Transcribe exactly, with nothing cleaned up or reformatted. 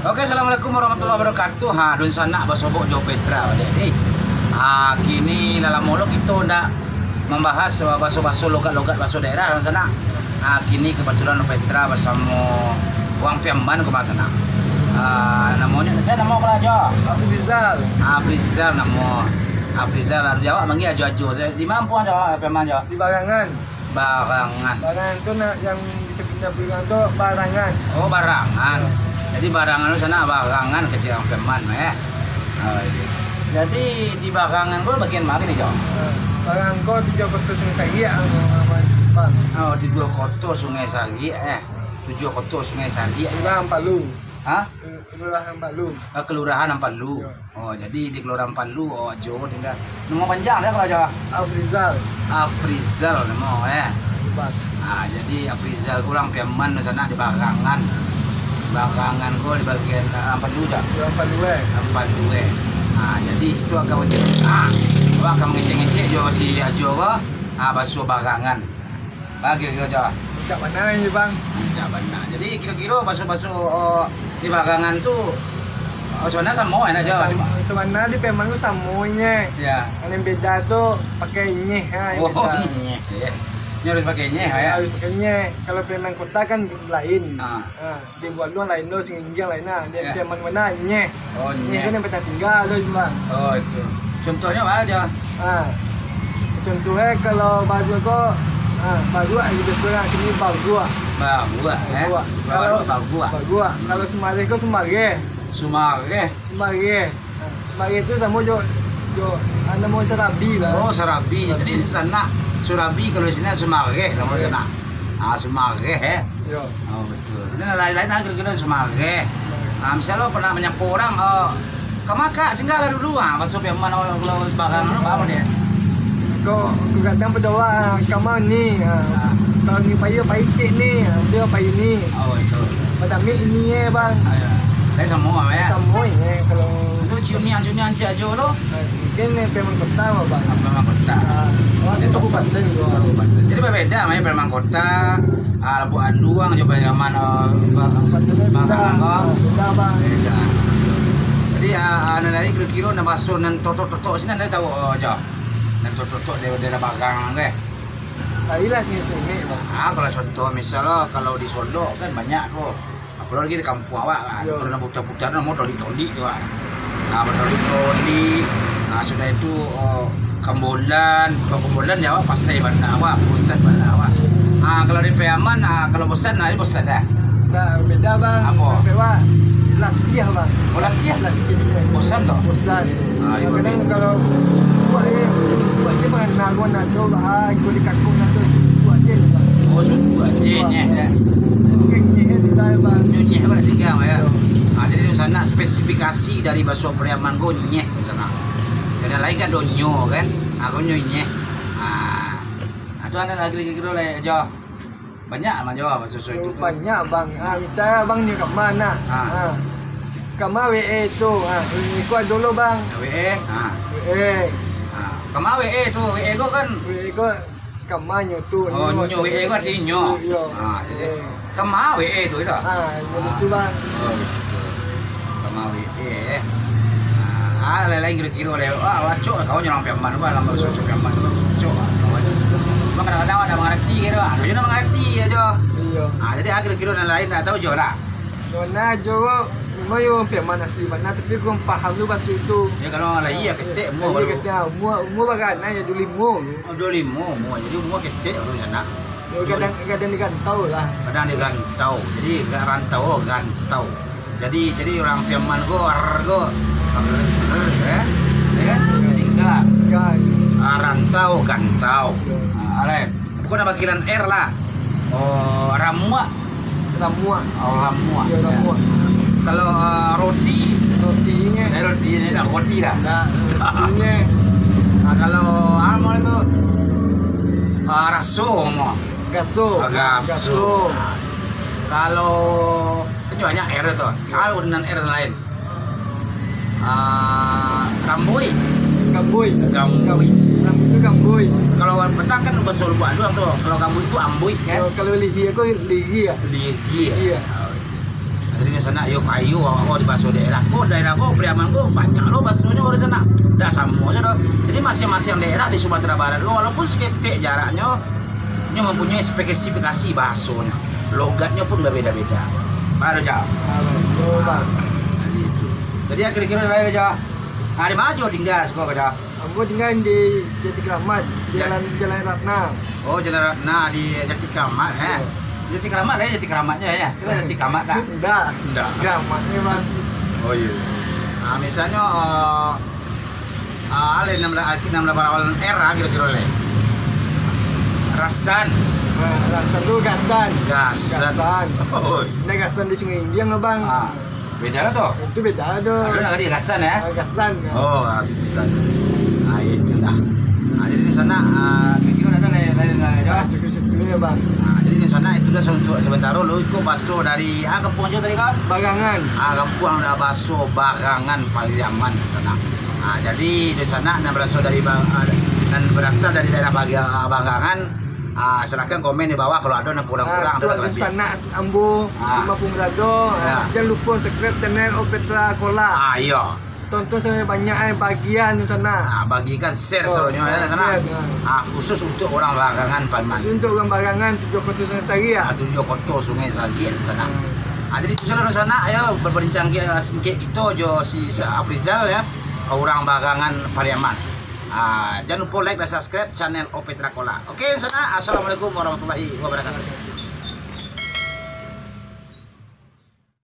Oke, assalamualaikum warahmatullahi wabarakatuh. Ha, dunsanak basobok jo Petra baliak ni. Ha, kini lah lamo lo kito ndak mambahas baso-baso, logat-logat baso daerah, dunsanak. Ha, kini kebetulan Petra basamo Wang Piaman ko, dunsanak. Ha, namonyo, sia namo ko lah, Jo? Afrizal. Afrizal namo. Afrizal, di awak manggil Ajo-Ajo. Di ma ampuang, Jo, Piaman, Jo? Di Barangan. Barangan. Barangan tu nak yang bisa pindah pulang tu Barangan. Oh, Barangan. Ya. Jadi Barangan tu sanak Barangan kecil Wang Piaman, eh. Oh, iya. Jadi di Barangan tu bagian ma ni, Jo? Eh, Barangan ko tujuah koto Sungai Sariak, ah, Bang. Oh, tujuah koto Sungai Sariak, eh. Tujuah koto Sungai Sariak. Kelurahan Ampalu. Hah? Kelurahan Ampalu. Ah, Kelurahan Ampalu. Ya. Oh, jadi di Kelurahan Ampalu, oh, Ajo tingga. Namo panjang sia kalau Ajo? Afrizal. Afrizal namo, eh. Hebat. Ah, jadi Afrizal ko urang Piaman di sanak di Barangan. Barangan ko di bagian, ah, Ampalu, Jo? Di Ampalu, eh. Ampalu, eh. Ah, jadi itu akan, ah, akan mangecek-ngecek jo si Ajo ko, ah, baso Barangan. Bagi kiro, Jo. Rancak bana ni, Bang. Rancak bana. Jadi, kiro-kiro baso-baso, oh, di Barangan tu, oh, sabananyo samo, enak, Jo. Sam-, sabananyo di Piaman tu samo inyo. Ya. Nan beda tu pakai nyeh, ha, yang Oh, beda. Nyeh, ya. Ini harus pakai nyeh, ya. Harus pakai nyeh. Kalau Piaman kota kan lain. Ah. Ha. Di Bualuang lain lo, Singinggiang lain nah. Di Ya. Piaman ko nah, nyeh. Oh, Nyeh nyeh. Ko nan patang tingga lo, Bang. Oh, itu. Contohnyo apo ajo? Ha. Contohnyo kalau baruak ko, ha, baruak gitu, surang kini baruak. Baruak, eh? Baruak. Baruak, Kalau baruak. Baruak. Hmm. Kalau sumareh ko sumareh. Sumareh. Sumareh. Sumareh tu samo jo, jo, ah, namo sarabi lah. Oh, sarabi. Sarabi. Jadi, di sanak surabi, kalau di siko sumareh, namo Sumareh. Sanak. Ah, sumareh, eh. Yo. Oh, betul. Jadi, lain-lain lah kiro-kiro sumareh. Sumareh. Ah, misalnyo pernah manyapo urang, oh, "Kama, Kak, singgahlah dulu." Ah, baso Piaman, oh, kalau barang, anu, apo dia? Ko, ko kadang padoa, ah, "Kama ni." Ah. Ah. Kalau ni payi, payi cik ni. Ah, dia payi ni. Oh, betul. Padami ini, eh, Bang. Ah, ya. Tapi samo, ya? Samo, eh, kalau Itu ciunian-ciunian cik ajo tu. Ah, mungkin, eh, Piaman Kota, Bang. Ah, Piaman Kota. Ah, oh, itu kabupaten tu. Kabupaten. Jadi, berbeda, main Piaman Kota, ah, Labuak Aluang jo Piaman, ah, Bang. Kabupaten Bang, beda. Bang. Ah, beda, Bang. Beda. Jadi, ah, ah, nan dari kiro-kiro nan baso nan totok-totok siko, nan tahu, oh, jo. Nan totok-totok dari daerah Barangan, eh. Tadi lah sini-sini, Bang. Ah, kalau contoh, misalnya, kalau di Solok kan banyak tu. Apolai di kampuang awak, kan. Yo. Kalau nak putar-putar, namo tolik-tolik tu, kan. Nah, batolik-tolik. Nah, sudah itu, oh, Kambolan. Kalau Kambolan, ya, awak pasai bana awak, pusat bana awak. Ah, kalau di Piaman, ah, kalau bosan, nah, ini bosan dah. Nah, beda, Bang. Apo? Sampai awak latiah, Bang. Oh, latiah? Latiah, ya. Bosan, toh? Bosan. Ah, iyo, Kadang betul. Kalau buat je, buat je, Bang, naruh nado, ah, ikut di kakung nado, buat je, Bang. Oh, suntuak je, Buat. Nyeh, ya. Bukan nyeh, ya, tinggal, Bang. Nyo nyeh ko lah tinggal, ya. Yo. Ah, jadi, di sanak spesifikasi dari baso Piaman ko nyeh, di sanak. Jadi, lain kan do nyo, kan? Ah, ko nyo nyeh. Ah. Ah, tu ado lagi, lagi kiro lah, Jo. Banyak lah, Jo, baso-baso itu tu. Banyak, Bang. Ah, misalnya Abang nyo kama, nak. Ah. Ah. Kama W E tu. Ah, iko ado lo, Bang. W E. Ah. W E. Ah. Kama W E tu, W E ko kan? W E ko kama nyo tu, Oh, nyo nyo, tu. W E ko arti nyo. Iyo. Ah, jadi W E. Kama W E tu, itu? Ah, iyo, Ah. betul, Bang. Oh, betul. Kama W E, eh. Ah, lain-lain kiro-kiro lai. Ah, acok lah kawan urang Piaman tu, alam baso Piaman tu. Acok lah kawan. Cuma kadang-kadang awak ndak mangarati gitu, ah. Ado juo ndak mangarati ajo. Iyo. Ah, jadi, ah, kiro-kiro nan lain ndak tahu jo lah. Nona ajo ko, memang yo Piaman asli bana, tapi kurang paham tu baso itu. Ya, kalau lahia Ah, ketek, umua lahia baru. Ketek, ah, umua, umua baranai, duo limo. Oh, duo limo umua. Jadi, umua ketek baru nyo nak. Yo, kadang, kadang di rantau lah. Kadang di rantau. Jadi, agak rantau, oh, rantau. Jadi, jadi urang Piaman ko, R ko, R, R, eh? Ya kan? Jadi, enggak. Enggak. Ah, rantau, gantau. Yo. Ah, alai. Bukan bakilan R lah. Oh, ramuak. Ramuak. Oh, ramuak. Ya, ramuak. Kalau, ah, roti? Rotinyo. Eh, roti ni dah roti dah. Nah, rotinyo. Ah, kalau, ah, apo tu? Ah, raso, mo. Raso. Ah, raso. Raso. Kalau, kan banyak R tu. Kalau dengan R lain. Ah, rambuik. Gambuik. Gam-, rambuik tu gambuik. Kalau petang kan baso Lubuak Aluang tu. Kalau gambuik tu ambuik, kan? Kalau, kalau lihia ko lihia. Lihia. Lihia. Ah, betul. Jadi, nyo Sanak, yo payo awak di baso daerah. Ko daerah ko, Pariaman ko, banyak lo basonyo di sanak. Dak samo se doh. Jadi, masiang-masiang daerah di Sumatera Barat lo, walaupun saketek jaraknyo, nyo mampunyoi spesifikasi basonyo. Logatnyo pun babeda-beda. Baru, Cak. Ah, baik. Yo, Bang. Jadi itu. Jadi, yo, kiro-kiro dari, Cak. Ah, di ma Jo tingga, siko, Cak? Ambo tingga di Jati Keramat, Ja- Jalan, Jalan Ratna. Oh, Jalan Ratna di Jati Keramat, eh? Yo. Jati Keramat, eh? Jati Keramatnyo, yo? Kiro Jati Keramat dah? Ndak. Ndak. Keramatnyo, Bang. Oh, iyo. Ah, misalnyo, eh, ah, ale enam belas, enam belas awal R lah kiro-kiro le. Rasan. Ah, Rasan tu Gasan. Gasan. Gasan. Oh. Ndak Gasan di Sungai Indiang lah, Bang. Ah. Beda lah tu. Itu beda tu. Ado nagari Gasan, yo? Ah, Gasan, yo. Oh, Gasan. Ah, itulah. Ah, jadi di sanak, ah, kiro-kiro ado lain, lain, lain, Ah, Cak? Cukup-cukup yo, Bang. Ah, jadi di sanak, itulah untuk sementara lo iko baso dari, ah, kampuang Jo tadi ko? Barangan. Ah, kampuang dah baso Barangan Pariaman di sanak. Ah, jadi di sanak nan baraso dari Ba-, ah, nan barasal dari daerah Baga-, Barangan, ah, silakan komen di bawah kalau ado nan kurang-kurang, Ah, ado nan tu kalabihan. Sanak ambo, Ah. Lima Pung Dado. Ya. Ah, jan lupo subscribe channel Opetra Kola. Ah, iyo. Tonton sampai banyak, eh, bagian tu sanak. Ah, bagikan share Oh, seluruhnya, ya, sanak. Share, ya. Ah, khusus untuk orang Barangan, Pariaman. Khusus untuk orang Barangan, Tujuah Koto Sungai Sariak. Ah, Tujuah Koto Sungai Sariak di sanak. Hmm. Ah, jadi itu sanak, sanak, yo, berbincang ki-, singkek kito jo si Sa-, Afrizal, yo, orang Barangan Pariaman. Ah, jan lupo like dan subscribe channel Opetra Kola. Oke, sanak. Assalamualaikum warahmatullahi wabarakatuh.